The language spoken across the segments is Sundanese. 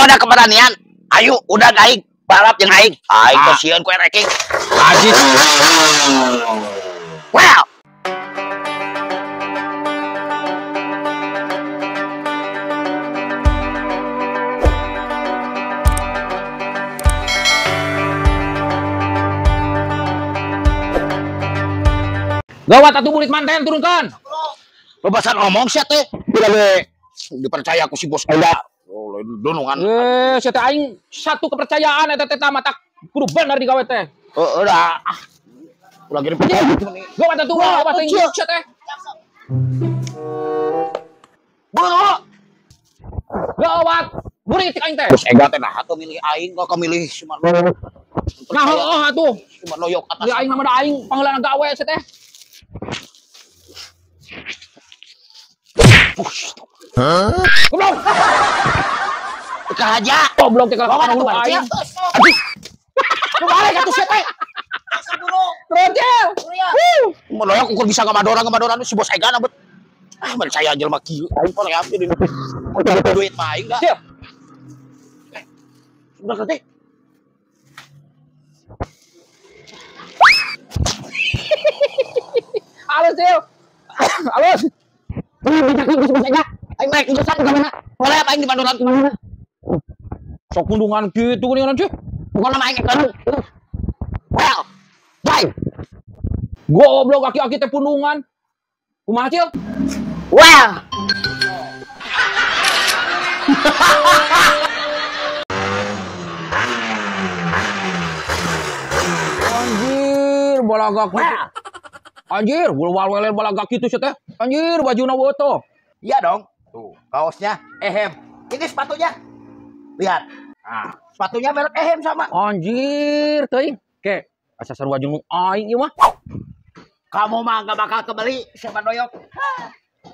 ada keberanian. Ayo, udah aing balap jeung aing. Aing teh sieun ku ereking. Aziz. Well. Gawat atuh burit manten turunkan. Bebasan omong sia teh. Bila we dipercaya ku si bos Enda. Oh, dunungan. Sia teh aing satu kepercayaan eta teh matak kudu bener digawe teh. Heeh dah. Ulah gini percaya. Gawat atuh gawat aing sia teh. Buru. Gawat burit aing teh. Bos Ega teh nah atuh milih aing kok milih si Marno. Nah heueuh atuh. Si Marnoyok atas. Aing mah da aing pangheulana gawe sia teh. Hah? Goblok. Teka aja. Goblok teh kalau hulu aing. Balik atuh sia teh. Terus. Meloyok ukur bisa ngamadoran si bos Ega na bet. Ah, percaya jelema kieu. Aing pon ya di duit mah aing da. Siap. Udah teh. Halus, Cil. Halus. Aing naik urusan ke mana? Boleh apa aing di Banduran ke mana? Sok pundungan gitu geuningan cuy. Bukan nama aing kan. Well. Bye. Goblok aki-aki teh pundungan. Kumaha, Cil? Well. Anjir, balagak. Well. Anjir, wal-wal balagak kitu sia teh. Anjir, bajuna woto. Iya dong. Tuh, kaosnya Ehem. Ini sepatunya. Lihat. Nah, sepatunya merek Ehem sama. Anjir, teuing. Ke, asa sarua jeung aing ieu mah. Kamu mah gak bakal kebeli sama Doyok.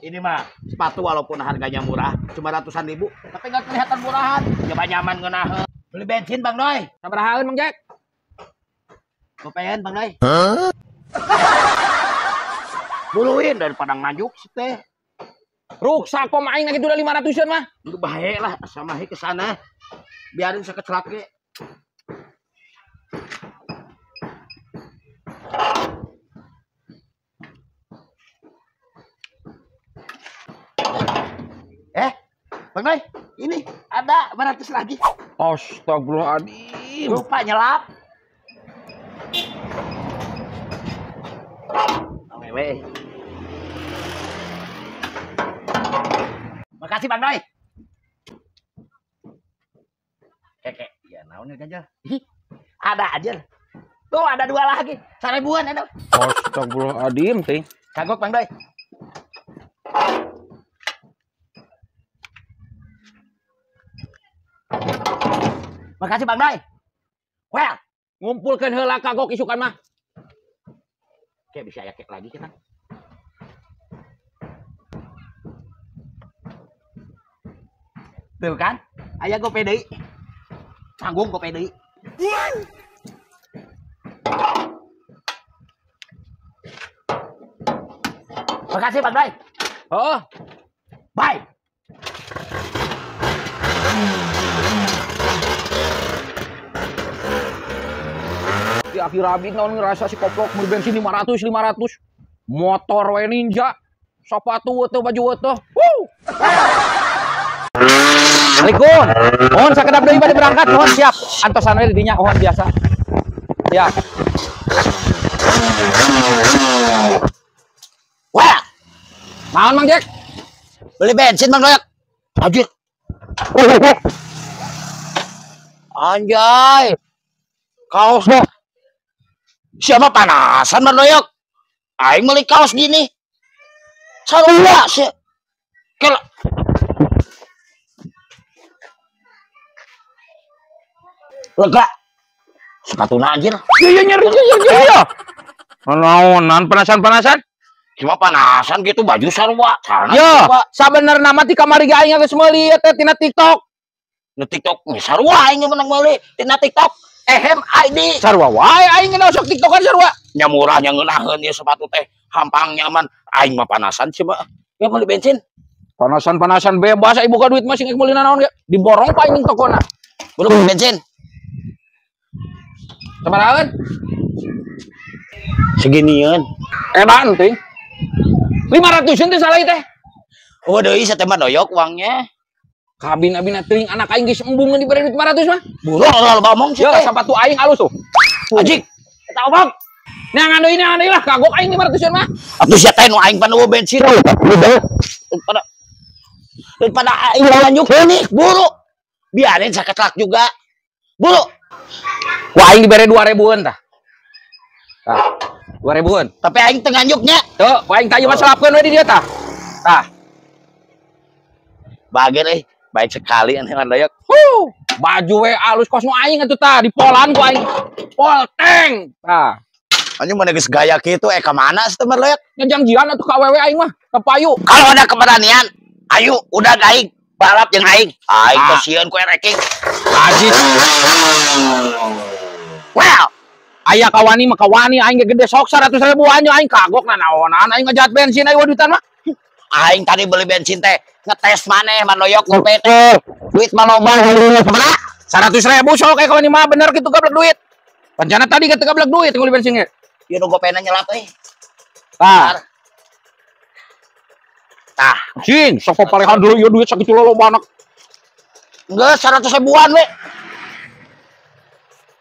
Ini mah sepatu walaupun harganya murah, cuma ratusan ribu, tapi gak kelihatan murahan. Coba nyaman ngeunaheun. Beli bensin Bang Doy. Sabarahaan Bang Jack? Gopean Bang Doy. Hah? Buluin daripada ngajuk sih teh. Ruksak pom aing lagi udah 500-an mah. Udah bahaya lah sama ke sana. Biarin sekecelak ge. Bang Noy, ini ada 500 lagi. Astagfirullahaladzim. Lupa nyelap. Awewe. Makasih Bang Noy. Keke, ya naon ya ganjal. Ada aja. Tuh ada dua lagi. 1000-an ada. Astagfirullahaladzim, teh. Kagok Bang Noy. Makasih Bang Noy. Well, ngumpulkeun heula kagok isukan mah. Kayak bisa ya kek lagi kita. Tuh kan, ayah gope deui. Canggung gope deui. Makasih Bang Noy. Oh, bye. Di akhir abid naon ngerasa si koplok beli bensin 500 motor we ninja, sepatu teu baju teu. Wuh. Assalamualaikum. Mohon sakedap deui bade berangkat, mohon siap. Antosan we di dinya, mohon biasa. Siap. Wah. Naon Mang Jack? Beli bensin Bang Doyok. Anjir. Anjay. Kaosnya. Siapa panasan Bang Doyok? Aing beli kaos gini. Sarua sih. Kela. Lega. Sepatuna anjir. Iya nyeri iya. Naonan panasan-panasan? Cuma panasan gitu baju sarua. Yo, sabenerna mah ti kamari ge aing geus meuli teh tina TikTok. Nu TikTok sarua aing menang meuli tina TikTok. Ehem ID. Sarua wae aing geus sok TikTokan sarua. Nya murah nya ngeunaheun ieu sepatu teh hampang nyaman. Aing mah panasan cuma. Ya meuli bensin. Panasan-panasan bebas ai boga duit mah sing meuli naon ge. Diborong pa aing tokona. Buru beli bensin. Sabarahan? Seginian. Edan teuing. 500-an teh salah teh. Oh deui satema doyok uangnya. Kabin-abina teuing anak aing geus embungeun dibere duit 500 mah. Buru lah loba omong sih Ya teh. sapatu aing alus tuh. Anjing. Eta omong. Neangan deui lah kagok aing 500-an mah. Atuh sia teh nu aing pan eueuh bensin. Daripada aing lanjut nih, buru. Biarin saketlak juga. Buru. Wah aing dibere 2000-an tah. Tah, 2000-an. Tapi aing teu nganjuknya. Tuh, aing tah ieu mah selapkeun we di dieu tah. Tah. Bager euy, baik sekali aneh doyok. Huh, baju we alus kos nu aing atuh tah, dipolan ku aing. Polteng. Tah. Anjing mana geus gaya kitu ka mana sih teman doyok? Ngejangjian atuh ka awewe aing mah, teu payu. Kalau ada keberanian, ayo udah aing balap jeung aing. Aing teh sieun ku ereking. Aziz. Well, aya kawani mah kawani aing ge gede sok 100 ribuan aing kagok nanaonan aing ngajahat bensin aing duitan mah. Aing tadi beli bensin teh ngetes maneh manoyok gope teh. Duit mah loba sabaraha? 100 ribu sok aya kawani mah bener kitu gablek duit. Rencana tadi kitu gablek duit beli bensin ge. Ieu nu gopena nyelap euy. Tah. Tah, cing sok parehan dulu ieu duit sakitu loba anak. Geus 100 ribuan we.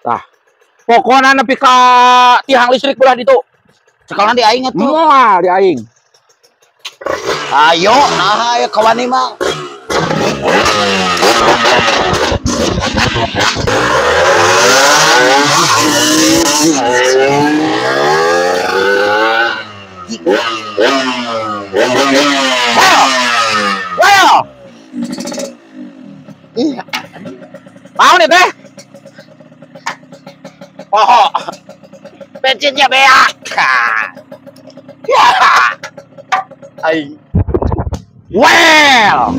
Tah. Pokona nepi ka tiang listrik belah ditu. Sekolah di aing atuh. Moal di aing. Ayo, nah ayo kawani mah. Well. Well. Iya. Mau nih teh? Oh, bensinnya beak. Ya. Aing. Well.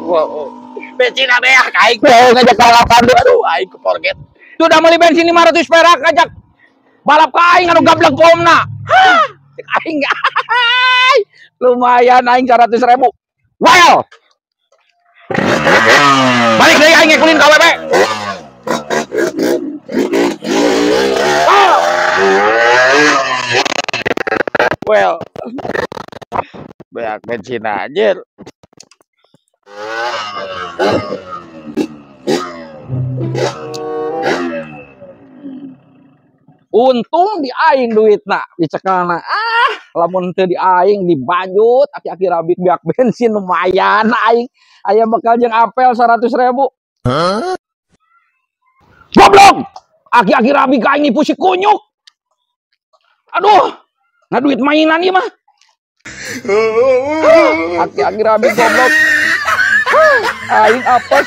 Wow. Bensinnya beak aing. Ngajak balapan tuh. Aduh, aing keporget. Sudah beli bensin 500 perak ngajak balap ka aing anu gablek pomna. Hah, aing. Lumayan aing 100 ribu. Well. Balik deui aing ngekulin ka WB. Well, banyak bensin aja. Untung di aing duitna dicekelna. Ah, lamun teu di aing dibajut aki-aki rabit biak bensin lumayan aing. Aya bakal jeung apel 100 ribu. Huh? Goblok! Aki-aki rabi ka aing nipu si kunyuk. Aduh. Nah duit mainan ieu mah. Aki-aki rabi goblok. Aing apes.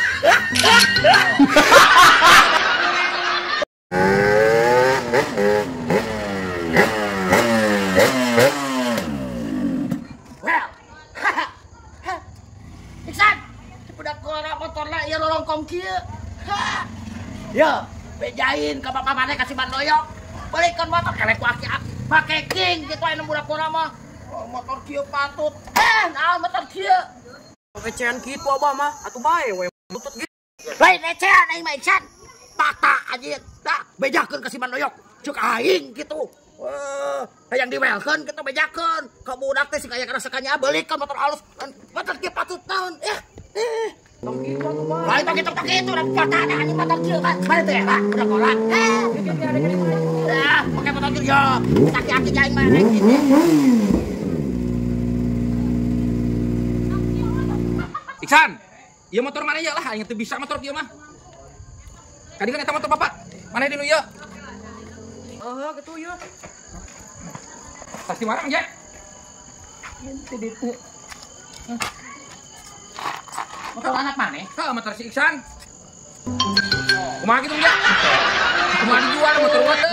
Well. Iksan, budak gora motorna ieu lolongkong kieu. Ya, bejain ka bapak maneh ka si Bandoyok. Belikan motor kelek ku aki-aki. Pake king gitu aya budak gora mah. Oh, motor kieu patut. Naon motor kieu? Recehan kitu abah mah, atuh bae we butut ge. Lain recehan aing mah Iksan. Tata anjir. Tah, bejakeun ka si Bandoyok. Cuk aing kitu. Hayang diwelkeun kitu bejakeun. Ka budak teh sing aya karasakanya belikeun motor halus. Motor kieu patut naon? Tong kitu atuh bae. Lain tong kitu tong kitu da patana anjing motor kieu kan. Mana teh era budak gora. Ah, pakai motor kieu ya. Aki-aki aing mah rek kitu. Iksan, ieu motor mana ya lah aing teu bisa motor kieu mah. Kadi kan eta motor bapak. Mana di nu ieu? Heeh, kitu ieu. Pasti marang, Jack. Henteu ditu. Motor anak mana? Heuh, motor si Iksan. Kumaha kitu, Jack? Kumaha dijual motor gua teh?